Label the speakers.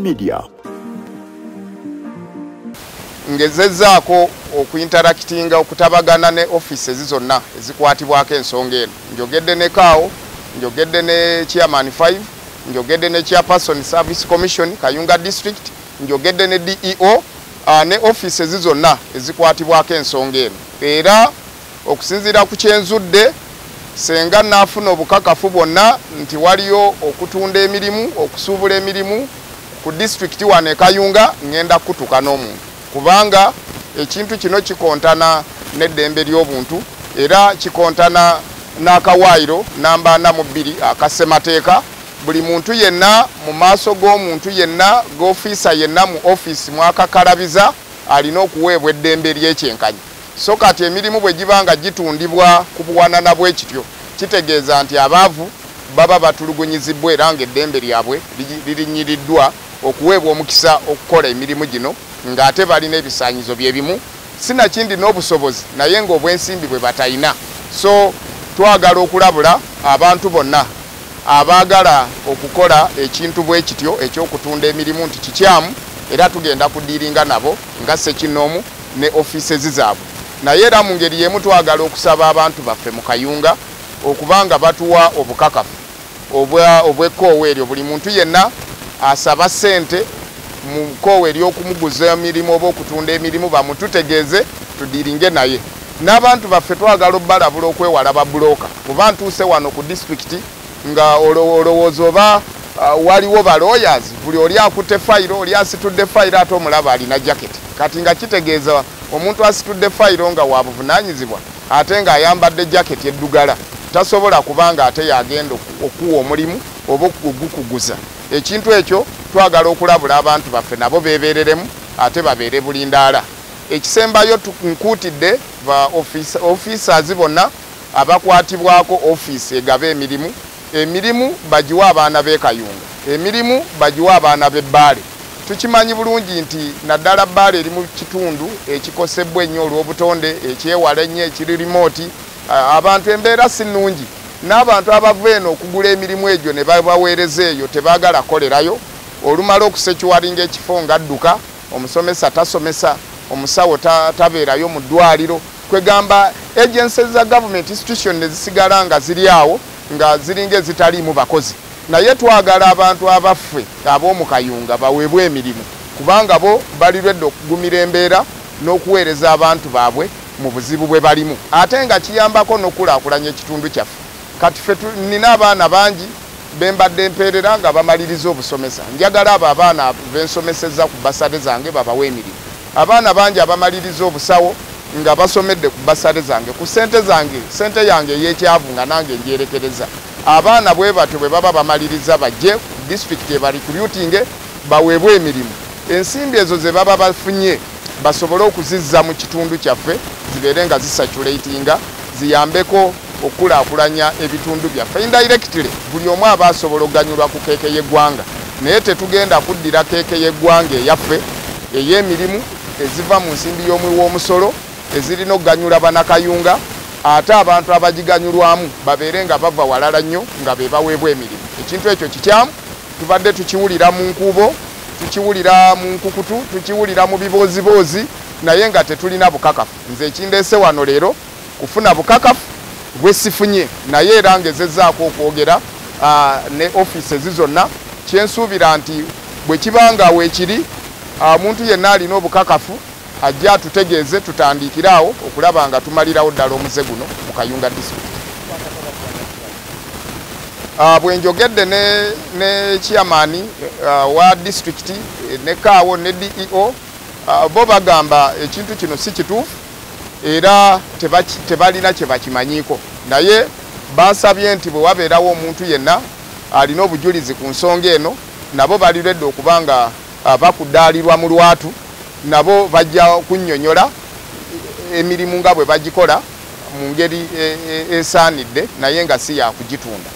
Speaker 1: Media.
Speaker 2: Ngezezzaako okuinteractinga, okutabagana ne offices zonna ezikwatibwako ensonga eno. Njogedde ne CAO, njogedde ne chairman 5, njogedde ne chairperson Service Commission Kayunga District, njogedde ne DEO, ne offices zonna ezikwatibwako ensonga eno. Era okusinziira ku kyenzudde, senga naafuna obukakafu bwonna nti waliyo okutunda emirimu, okusuubula emirimu ku disitulikiti wano e Kayunga, ngenda kutuka n'omuntu, kubanga ekintu kino kikontana n'eddembe ly'obuntu era kikontana n'akawaayiro namba 42 aka ssemateeka. Buli muntu yenna mu maaso g'omuntu yenna, g'ofiisa yenna mu ofiisi mwakakalabiza, alina okuweebwa eddembe ery'ekyenkanyi. So kati emirimu bwe giba nga gitundibwa ku buwanana bwe kityo, kitegeeza nti abaavu baba batulugunyizibbwa era ng'eddembe lyabwe lirinyiriddwa okuweebwa omukisa okukola emirimu gino ng'ate balina ebisaanyizo bye bimu, sinakindi n'obusobozi, naye ng'obwensimbi bwe batayina. So twagala okulabula abantu bonna abaagala okukola ekintu bwe kityo eky'okutunda emirimu nti kikyamu, era tugenda kudiiringa nabo nga ssekinnoomu ne offices zaabwe. Naye era mu ngeri y'emu twagala okusaba abantu baffe mu Kayunga okuba nga batuwa obukakafu obw'ekkoowa eryo. Buli muntu yenna asaba ssente mu kkoowa ery'okumuguza emirimu oba okutunda emirimu bamututegeeze, tudiiringe naye. N'abantu baffe twagala obbalabula okwewala babbulooka, kuba ntuuse wano ku disitulikiti nga olowooza oba waliwo ba lawyers, buli oli akutte fayiro, oli asitudde fayiro, ate omulaba alina jaketi. Kati nga kitegeeza omuntu asitudde fayiro nga wa buvunaanyizibwa ate ng'ayambadde jaketi eddugala tasobola kubanga ate yagenda okuwa omulimu oba ogukuguza. Ekintu ekyo twagala okulabula abantu baffe nabo beebereremu ate babeere bulindaala. Ekisembayo, nkuutidde ba officers bonna abakwatibwako ofiisi egaba emirimu, emirimu bagiwe abaana b'e Kayunga, emirimu bagiwe abaana b'e Bbaale. Tukimanyi bulungi nti naddala Bbaale eri mu kitundu ekikosebwa ennyo olw'obutonde, ekyewala ennyo, ekiri remote, abantu embeera si nnungi, n'abantu abava eno okugula emirimu egyo ne babaweereza eyo tebaagala kukolerayo. Olumala okusecuringa ekifo ng'adduka, omusomesa tasomesa, omusawo tabeerayo mu ddwaliro. Kwegamba agencies za government institution ne zisigala nga ziri awo nga ziringa ezitaliimu bakozi. Naye twagala abantu abaffe ab'omu Kayunga baweebwe emirimu, kubanga bo balirwedde okugumira embeera n'okuweereza abantu baabwe mu buzibu bwe balimu, ate nga kiyambako n'okukulaakulanya ekitundu kyaffe. Kati ffe nnina abaana bangi bembadde mpeerera nga bamaliriza obusomesa. Njagala abo abaana bensomesezza ku basale zange babawe emirimu. Abaana bangi abamaliriza obusawo nga basomedde ku basale zange, ku ssente zange, ssente yange ey'ekyavu nga nange njerekereza. Abaana bwe batyo bwe baba bamaliriza bajje ku disitulikiti ebarecruitinge baweebwe emirimu. Ensimbi ezo ze baba bafunye basobole okuzizza mu kitundu kyaffe, zibeere nga zisaturatinga, ziyambeko okukulaakulanya ebitundu byaffe. Indirectly buli omu aba asobola okuganyulwa ku keeke y'eggwanga, naye tetugenda kuddira keeke y'eggwanga eyaffe ey'emirimu eziva mu nsimbi y'omuwi w'omusolo ezirina okuganyula bannakayunga, ate abantu abagiganyulwamu babeere nga bava walala nnyo nga be baweebwa emirimu. Ekintu ekyo kikyamu, tubadde tukiwulira mu nkuubo, tukiwulira mu nkukutu, tukiwulira mu bibooziboozi, naye nga tetulina bukakafu. Nze ekindeese wano leero kufuna bukakafu bwe sifunye, naye era ngezezzaako okwogera ne offices zonna. Kyensuubira nti bwe kiba nga weekiri, omuntu yenna alina obukakafu ajja atutegeeze, tutandikire awo okulaba nga tumalirawo ddala omuze guno mu Kayunga District. Bwe njogedde ne chairman wa district, ne CAO ne DEO, bo bagamba ekintu kino si kituufu era tebalina kye bakimanyiiko, naye bansabye nti bwe wabeerawo omuntu yenna alina obujulizi ku nsonga eno, nabo baliredde okuba nga bakudaalirwa mu lwatu, nabo bajja kunnyonnyola emirimu nga bwe bagikola mu ngeri esaanidde, naye nga si yakugitunda.